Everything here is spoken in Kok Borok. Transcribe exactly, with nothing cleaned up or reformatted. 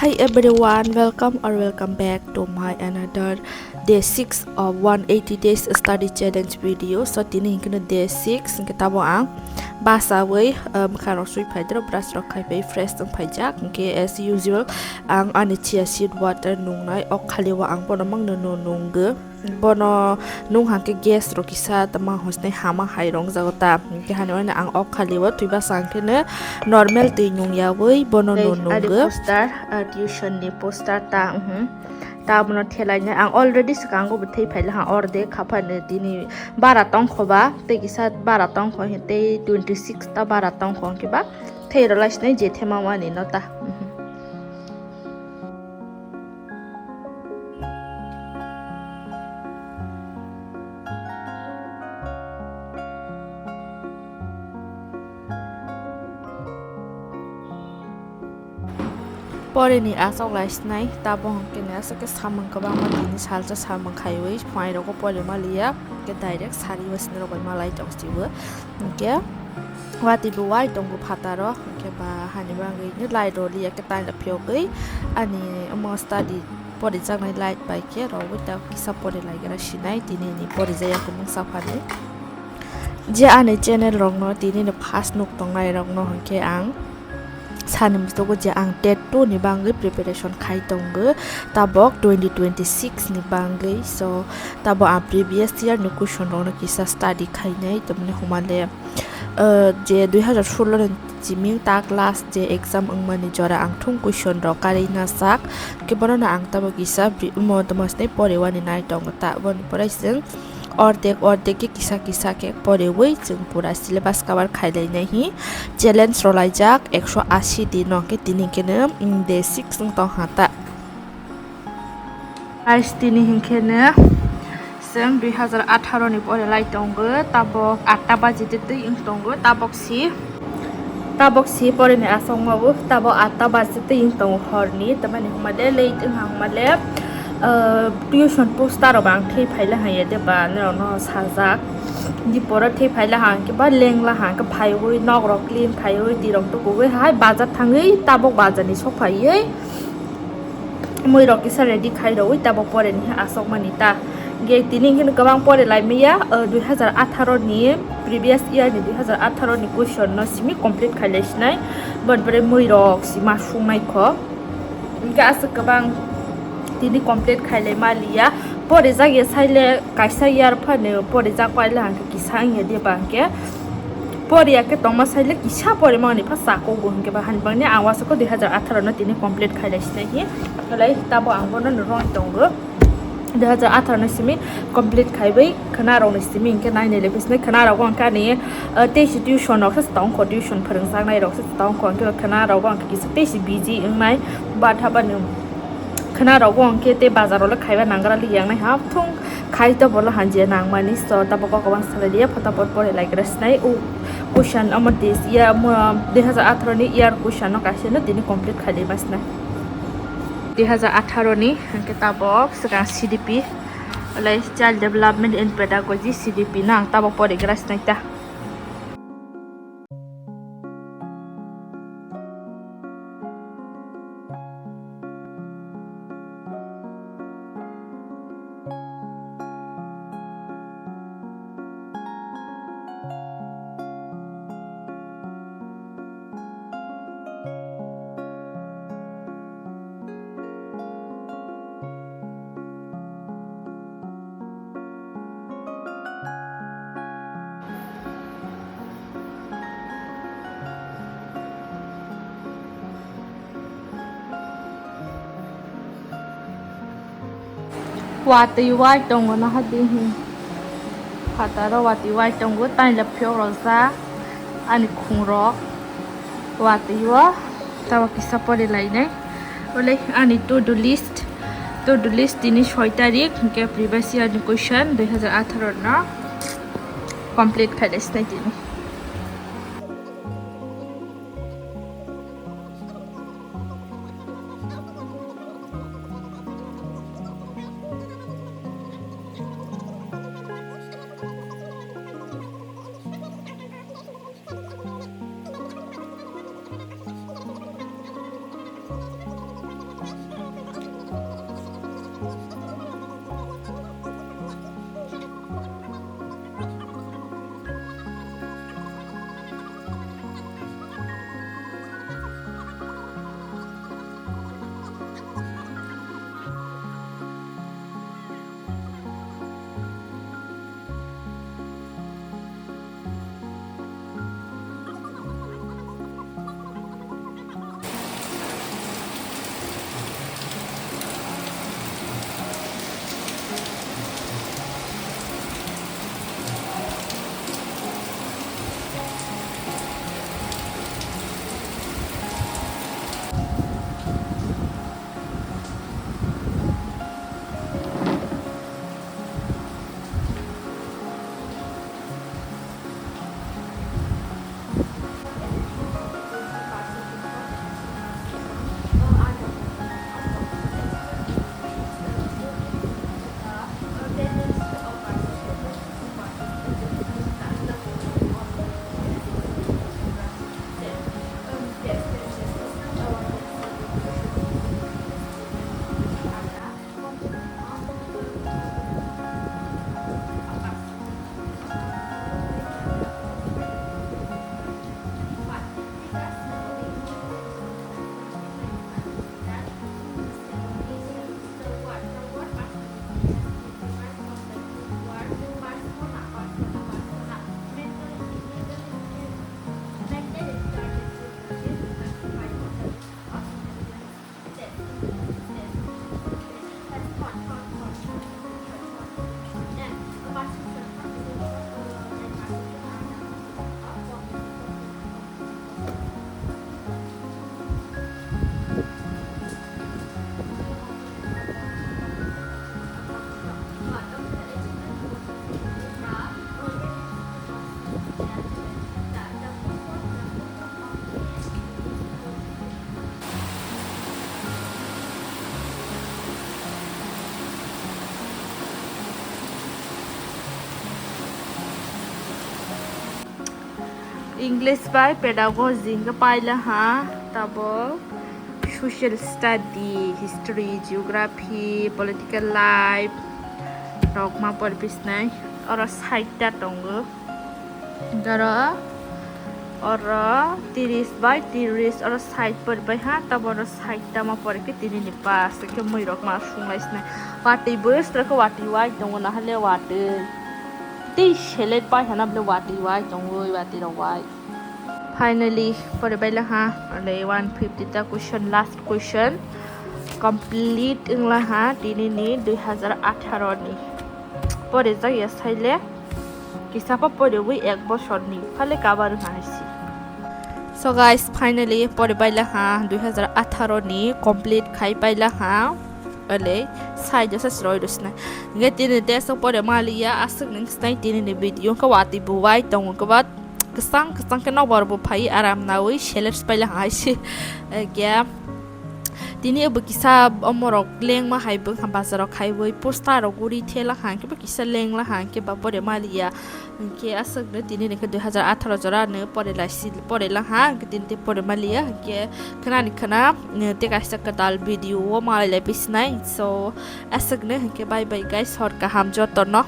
Hi everyone, welcome or welcome back to my another day six of one eighty days study challenge video. So tini hingkhe day six, hingkhe tabo ang basawi, um, bwkha rok sui phaidro, brush rok khai pai fresh wng phaijak. Hingkhe as usual ang ani chia seed water nungnai, ok khali o ang bono mangno no nunggo. Bono nung hangkhe gas rok kisa tama hosnai hama hai rong jago ta. Hingkhe hani oino ang ok khali o twi bwsa hingkhe no normal twi nung yawi bono no nungo. Poster, ah, tuition ni poster ta, mhm. Ta bono thelaina ang already swkango bo thei phaila ha orde khaphani tini bara tongkho ba tei kisa bara tongkho tei twenty six ta bara tongkho hingkhe ba thei rwlai sinai je thema wani no ta, mhm. Pore ni aswk lai sinai, tabuk hwnkhe ni aswk khe samung kwbangma tini salsa samung khaiwi phunairokbo pore ma liya, hwnkhe direct sari o sinirok bai ma lai tong sio. Hwnkhe watwi bo wai tongo phataro, hwnkhe ba hani bagwi light rw liya khe taino phiyogwi ani omo study porijaknai light bai khe rwui ta kisa pore laigra sinai tini ni porijak ya kwmwng saphani. Je ani channel rokno tini ni first nuk tongnai rokno hwnkhe ang sani musugo je ang tet two ni bagwi preparation khai tongo, tabok twenty twenty six ni bagwi. So tabok ang previous year ni question rokno kisa study khainai, tamni hwnmale, uh, je dui hazar solo ni chiming ta class je exam wngmani jora ang thung question rok karwi najak, khe bono no ang tabok kisa bri-, mo tamo sini pore wani nai tongo ta, boni pore chwng ordek ordek khe kisa kisa khe porewi chwng pura syllabus cover khailainai hi challenge rwlaijak ekso ashi din no, hwnkhe tini hwnkhe no, mm, day six wng tong ha ta. Guys, tini hwnkhe no chwng dui hazar atharo ni pore lai tongo, tabok atta baji twi wng tongo, tabok si. Tabok si pore ni aswk ma bo, tabok atta baji twi wng tongo hor ni, tamani hwnba le late wng hang ma le, ah, tuition poster rok ang thwi phaila hang ya de ba norok no sajak. Di pore thwi phaila hang khe ba lengla hang khe phaiwi nok rok clean khaiwi twi rok tukuwi hai bazar thangwi tabok bazar ni sok phaiwi. Mui rok kisa ready khai rwi tabok pore ni aswk mani ta. Ge tini hwnkhe kwbang pore lai maya, ah, dui hazar atharo ni previous year ni dui hazar atharo ni question no simi complete khai lai sinai. Bon pore mui rok sima sungnai kho. Hwnkhe aswk kwbang tini complete khai lai ma liya. Pore jak ya sai le kaisa year phano pore jak pai le hwnkhe kisa wng ya de ba hwnkhe. Poriya khe tongma sai le kisa pore mani pha sako bo hwnkhe ba hani bangni ang uansukha dui hazar atharo no tini complete khai lai sinai hi. Belai tabo ang bono no rwng tongo. Dui hazar atharo no simi complete khaiwi khwna rok ni simi hwnkhe nai nai le bisni khwna rok bo hwnkhe ani, ah, tei si tuition rok se tong kho, tuition phwrwng jaknai rok se tong kho, hwnkhe khwna rok bo hwnkhe kisa tei si busy wngnai. But habani khwna rok bo hwnkhe tei bazar o le khaiba nang gra li yang nai ha thung. Khai to bolo hanjia nangmani, so tabok o kwbang salai liya, photo pot pore lai gra sinai. O question omo this year, omo dui hazar atharo ni year question no kaisa no tini complete khai lai ma sinai. Dui hazar atharo ni hwnkhe tabok swkang C D P, lai Child Development and Pedagogy C D P no ang tabok pore gra sinai ta. Watwi wai tongo no hadi hi. Phataro watwi wai tongo, taila phiyok rok jak ani khung rok watwi o. Tabok kisa pori lainai. Ole ani to do list, to do list tini soi tarik, hwnkhe previous year ni question dui hazar atharo no complete khai lai sinai tini. English bai pedagogy hwnkhe paila ha, tabo social study, history, geography, political life rok ma pori bisnai. Oro side ta tongo. Oro, oro tiris bai tiris, oro side pori bai ha, tabo oro side ta ma pori khe tini ni pass khe mui rok ma sunglai sinai. Watwi bo stra khe watwi wai tongo, nahale watwi. Tei selek pai hana bole watwi wai tongo, watwi rok wai. Finally, pore bai laha, ale one fifty ta question, last question. Complete wng laha, tini ni dui hazar atharo ni. Pore jak ya saile, kisa pa pore wi ek bosor ni, phale cover wng hai si. So guys, finally, pore bai laha, dui hazar atharo ni complete khai pai laha. Ale, sai jasa sroi rosna. Nge tini test pore maliya, aswk ning snai tini ni video, ka watwi bo wai tongo, ka bat kwchang kwchang khe nokbar bo phai aram nawi seller paila hai se. Kya tini bo kisa omorok lengma hai bwkha bazarok khaiwi poster rok guri thela hai khe bo kisa lengla hai khe ba pore maliya. Hwnkhe aswkno tini ni khe dui hazar atharo jora no pore lai si pore la ha, hwnkhe tini tei pore maliya, hwnkhe khwnani khwna, eh, tei kaisa kwtal video o malai lai bisinai. So aswkno hwnkhe bye bye guys, hor kaham jotono.